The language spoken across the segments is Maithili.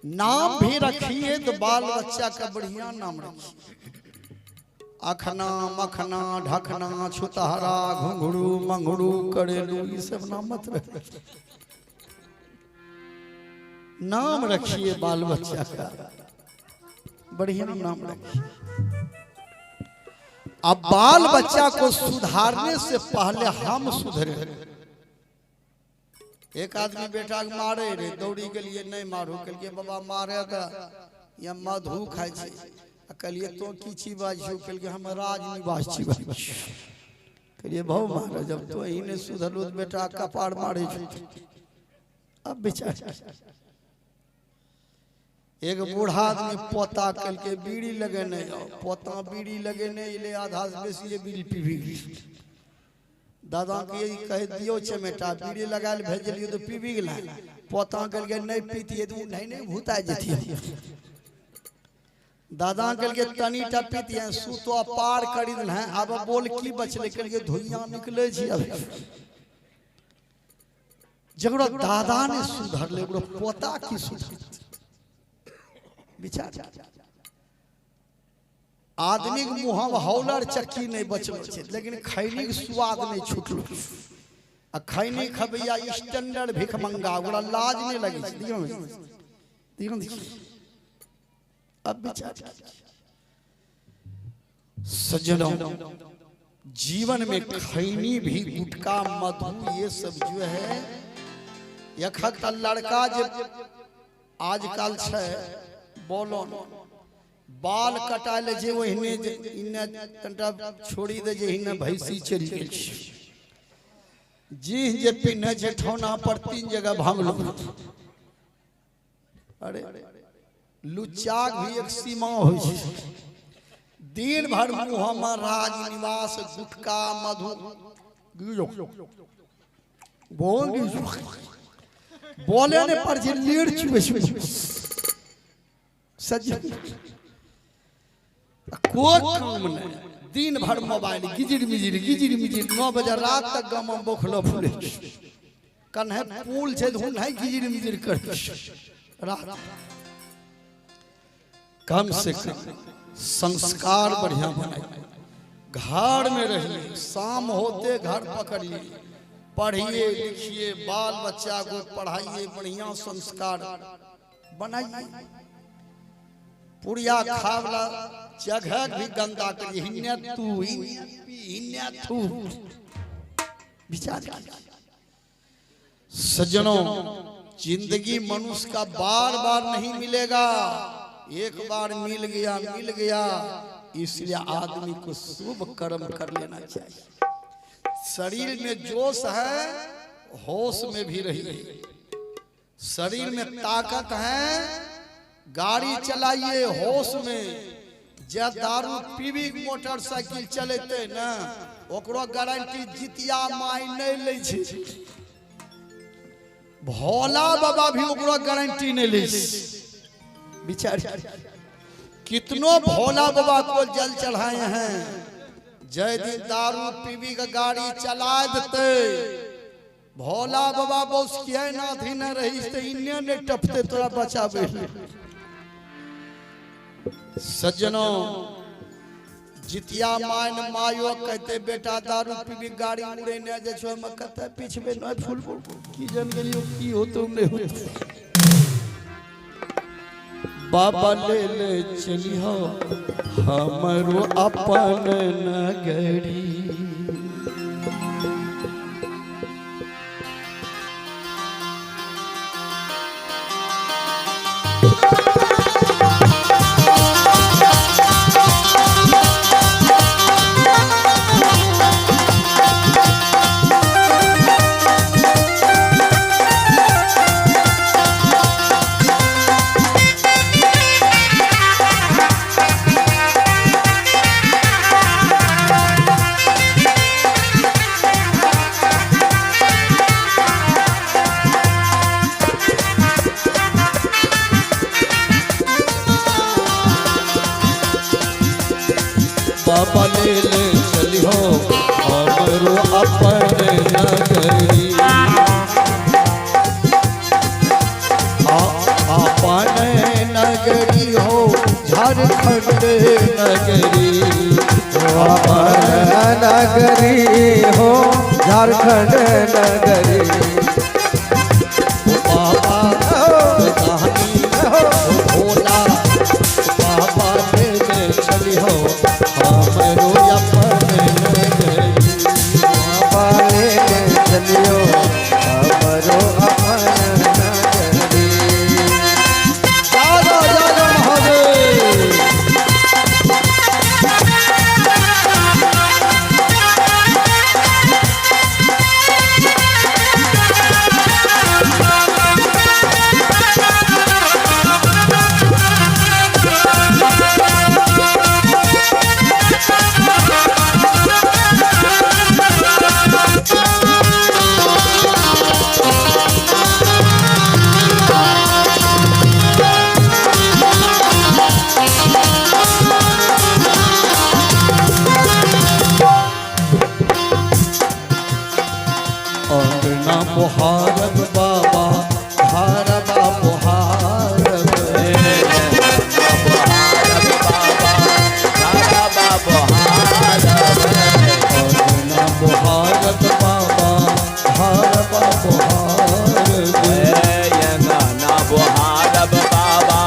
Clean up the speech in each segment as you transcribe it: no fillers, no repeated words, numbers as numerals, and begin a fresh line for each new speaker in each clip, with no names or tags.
नाम भी रखिए तो बाल बच्चा का बढ़िया नाम रखिए। अखना मखना ढकना छुतहरा घुंघरू मंगरू करेलू, ये सब नाम मत रखिए। नाम रखिए बाल बच्चा का बढ़िया नाम रखिए। अब बाल बच्चा को सुधारने से पहले हम सुधरे। एक आदमी बेटा के मारे रे, दौड़ी के लिए नहीं मारू, के लिए बाबा मारे त या मधु खाइ छै। आ कहलिए तो की छी बाजू, कहलिए हम राजनिवास छी बाजू। कहलिए भाव मारे, जब तो ही नहीं सुधरलू त बेटा कपार मारे छौ। अब बेचारा एक बूढ़ा आदमी पोता कहलकै बीड़ी लगेने जाओ, पोता बीड़ी लगेने एलै, आधा से बेसी बीड़ी पीबी गेल। दादा के कह दियो चमेटा, बीड़ी लगा ले भेजलियो तो पीबी गेलै। पोता कहलकै नहीं पीतिए तो नहीं नहीं भूता जतिए। दादा कहलकै तनी टा पीतिए, सुतो पार करी देल हैं, अब बोल की बचले, कहलकै धुइयां निकले छी। अब जकरो दादा ने सुधरले ओकरो पोता की सुधरते। विचार आदमी के मुँह में हौलर चक्की नहीं बचल छै, लेकिन खैनी के स्वाद नहीं छूटल। आ खैनी खबैया स्टैंडर्ड भिख मंगा, ओकरा लाज नहीं लगे छै। देखियौ देखियौ। अब विचार सज्जनों, जीवन में खैनी भी गुटखा मधु ये सब जो है, यखक लड़का जे आजकल छै बोलो बाल कटाय ले जे ओहिने जे इन्ने तनटा छोड़ी दे जे हिने भैंसी चलि गेल छै। जीह जे पिन्हे छै ठौना पर 3 जगह भांगलो। अरे लुच्चाक भी एक सीमा होइ छै। दिन भर मुँह में राजनिवास गुटखा मधु बोल बोले ने पर जे लीड़ चुबै छै। सज्जन कोई काम नहीं, दिन भर मोबाइल गिजिर मिजिर गिजिर मिजिर, 9 बजे रात तक गाँव में बोखलो फूले कन्हे पुल छै तो नहीं गिजिर मिजिर कर रात। कम से कम संस्कार बढ़िया बनाइए, घर में रहिए, शाम होते घर पकड़िए, पढ़िए लिखिए, बाल बच्चा को पढ़ाइए, बढ़िया संस्कार बनाइए। पुड़िया खावला जगह भी गंदा करिए, हिन्ने तू हिन्ने पी हिन्ने थू। विचार सज्जनों, जिंदगी मनुष्य का बार बार नहीं मिलेगा, एक बार मिल गया मिल गया। इसलिए आदमी को शुभ कर्म कर लेना चाहिए। शरीर में जोश है, होश में भी रहिए। शरीर में ताकत है, गाड़ी चलाइए होश में। जब दारू पीबी मोटरसाइकिल चलेते ना, ओकरो गारंटी जितिया माई नहीं लै छै। भोला बाबा भी ओकरो गारंटी नहीं लै छै। बिचारी कितनो भोला बाबा को जल चढ़ाए हैं, जय दिन दारू पीबी के गाड़ी चला देते, भोला बाबा बोस किया नाथ ही न रही तो इन्ने ने टपते तोरा बचावे। सज्जनों, जितिया मान मायो कहते बेटा दारू पीबी गाड़ी उड़े ने जे छो में कते पिछबे न फूल फूल की जन गेलियो की होतो नहीं होतो। बाबा ले ले चलिहो हमरो अपन नगरी। बाबा ले ले चलिहो हमरो अपन नगरी। आ आ अपन नगरी हो झारखंड नगरी।
अपन नगरी हो झारखंड नगरी।
बाबा दानी भोला बाबा ले चली हो हमरो अपन नगरी।
बाबा ले चलियो हमरो अपन नगरी।
जागो जागो महादेव। अंगना बुहारब बाबा धारबा बुहारब। अंगना बुहारब बाबा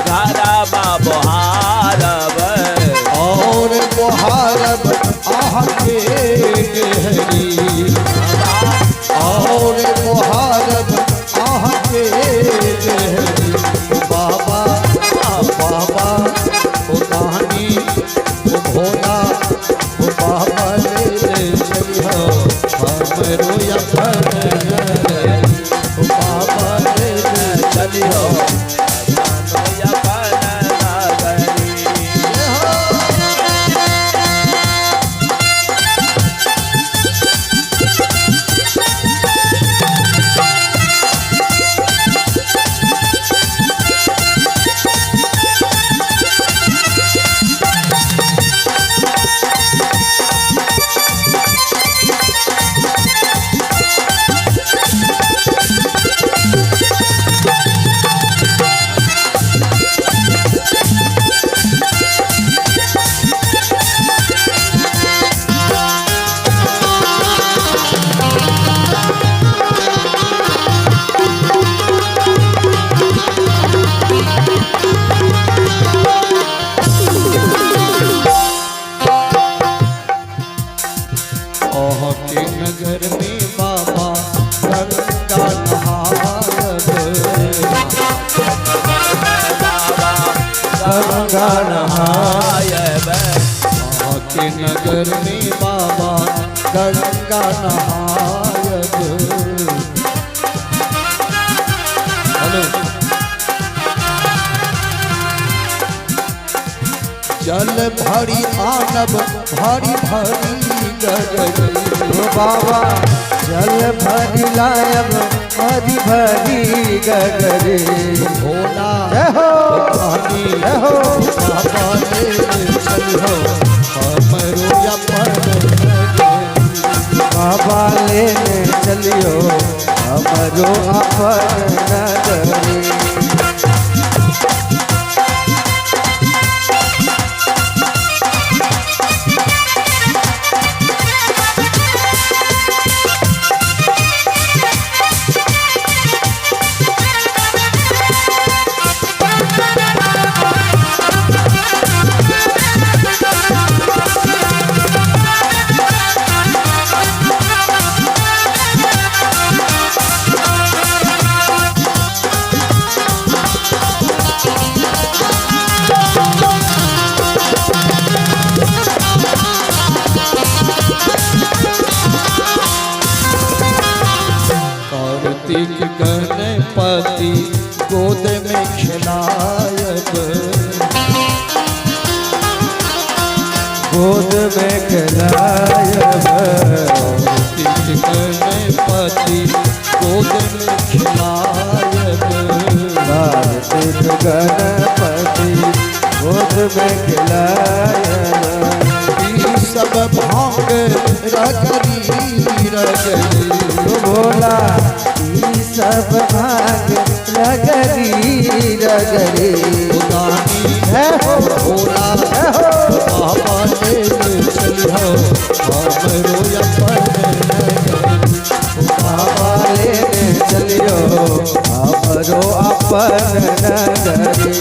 धारबा बुहारब। और बुहारब आह के गहरी। और बुहारब आह के गहरी। बाबा बाबा ओ दानी ओ भोला ओ बाबा ले चली हो हमरो अपन नगरी। ओ बाबा ले चली हो। अहाँ के नगर में बाबा गंगा नहायब।
गंगा नहायब।
अहाँ के नगर में बाबा गंगा नहायब। हेलो। जल भरी आनब भरी भरी गगरी।
ओ बाबा जल भरी लायब भरी भरी गगरी।
भोला
जय हो
दानी
जय हो।
बाबा ले चली हो हमरो अपन नगरी।
बाबा ले चलियो हमरो अपन नगरी।
कार्तिक गणपति गोद में खिलायब।
गोद में खिलायब।
कार्तिक गणपति गोद में खिलायब।
कार्तिक गणपति गोद में खिलायब।
सब सब भांग रगरी रगरी।
ओ भोला ई सब भाग रगरी रगरी।
दानी
है हो
भोला
है हो
बाबा लेने चलिहो हमरो अपन नगरी।
बाबा लेने चलियो हमरो अपन नगरी।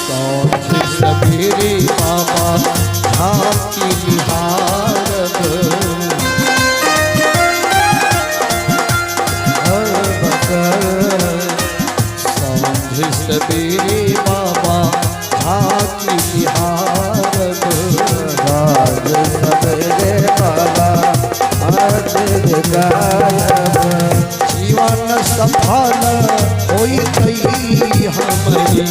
साँझ सवेरे बाबा झांकी निहारब।
हर बसर
साँझ सवेरे बाबा झांकी निहारब।
राज सवेरे बाबा आज गायब।
जीवन सफल होई गई हमरी।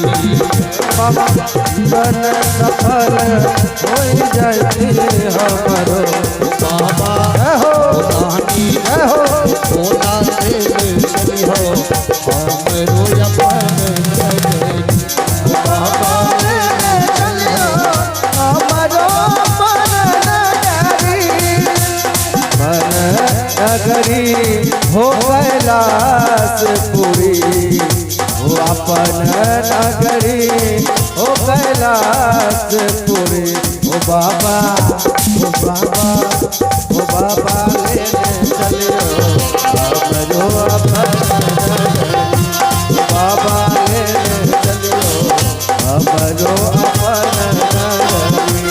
बाबा जीवन सफल हो जाते हमरो।
बाबा
हो
दानी
हो
भोला लेने चलिहो हमरो अपन नगरी। बाबा
लेने चलियो हमरो मन नगरी। मन नगरी हो कैलाशपुरी हो अपन नगरी हो कैलाशपुरी। ओ बाबा ओ बाबा ओ बाबा लेने चलियो हमरो अपन नगरी। ओ बाबा लेने चलियो हमरो अपन नगरी।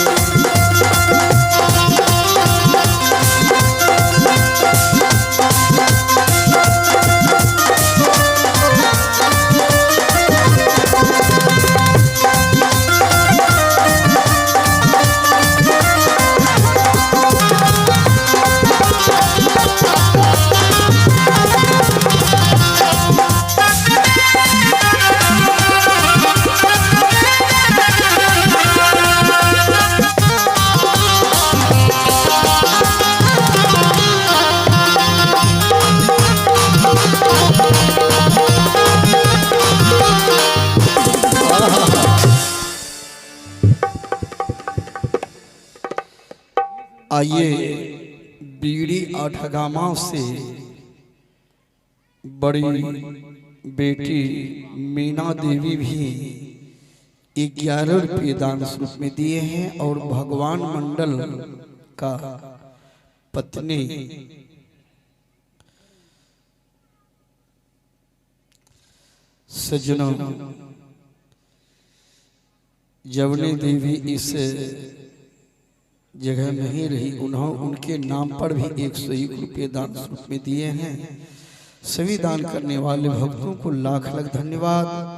आइए बीड़ी आठगामा से बड़ी बेटी मीना देवी भी 11 रुपये दान स्वरूप में दिए हैं और भगवान मंडल का पत्नी सज्जनों जवनी देवी इस जगह नहीं रही, उन्होंने उनके नाम पर भी 101 रुपये दान स्वरूप में दिए हैं। सभी दान करने वाले भक्तों को लाख लाख धन्यवाद।